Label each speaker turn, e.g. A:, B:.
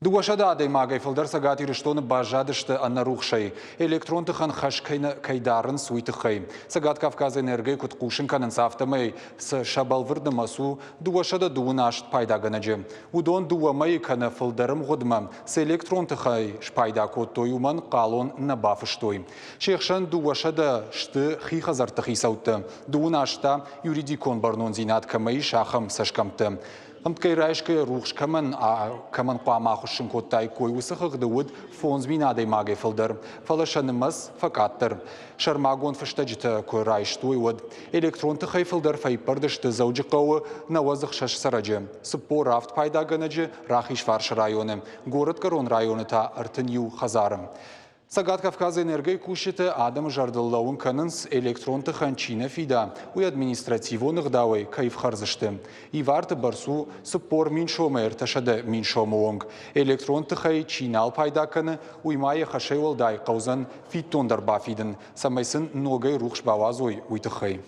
A: 200 адӕймагӕй фылдӕр Цӕгат Ирыстоны баззадысты ӕнӕрухсӕй, электрон тыхӕн хӕс кӕй дарынц, уый тыххӕй. Цӕгат Кавказы энергойы куыд хъусын кӕнынц, афтӕмӕй сӕ бӕлвырд нымӕц у 238 пайдагӕнӕджы. Уыдон дыууӕ мӕйы кӕнӕ фылдӕр ӕмгъуыдмӕ цы электрон тыхӕй спайда кодтой, уымӕн хъалон нӕ бафыстой. Се хсӕн 200 сты хи хӕдзӕртты хицӕуттӕ, дыууын аст та юридикон бӕрнондзинад кӕмӕ ис, ахӕм цӕсгӕмттӕ. Ӕмткӕй райсгӕ рухс кӕмӕн, кӕмӕн хъуамӕ ахуыссын кодтаиккой, уыцы хыгъды уыд 5000 адӕймагӕй фылдӕр, фӕлӕ сӕ нымӕц фӕкъаддӕр. Сӕрмагонд фыстӕджытӕ куы райстой, уӕд электрон тыхӕй фылдӕр фӕиппӕрд сты Дзӕуджыхъӕуы 96 цӕрӕджы, 47 пайдагӕнӕджы Рахизфарсы районы, Горӕтгӕрон районы та 31 хӕдзары. Цӕгат Кавказы энергойы кусджытӕ адӕмы зӕрдыл лӕууын кӕнынц, электрон тыхӕн чи нӕ фида, уый административон ӕгъдауӕй кӕй фхӕрдзысты. Иварты бӕрц у 40 000 сомӕй 300 000 сомы онг. Электрон тыхӕй чи нал пайда кӕны, уый ма йӕ хӕсӕй уӕлдай хъӕудзӕн фиддон дӕр бафидын, цӕмӕй сын ногӕй рухс бауадзой, уый тыххӕй.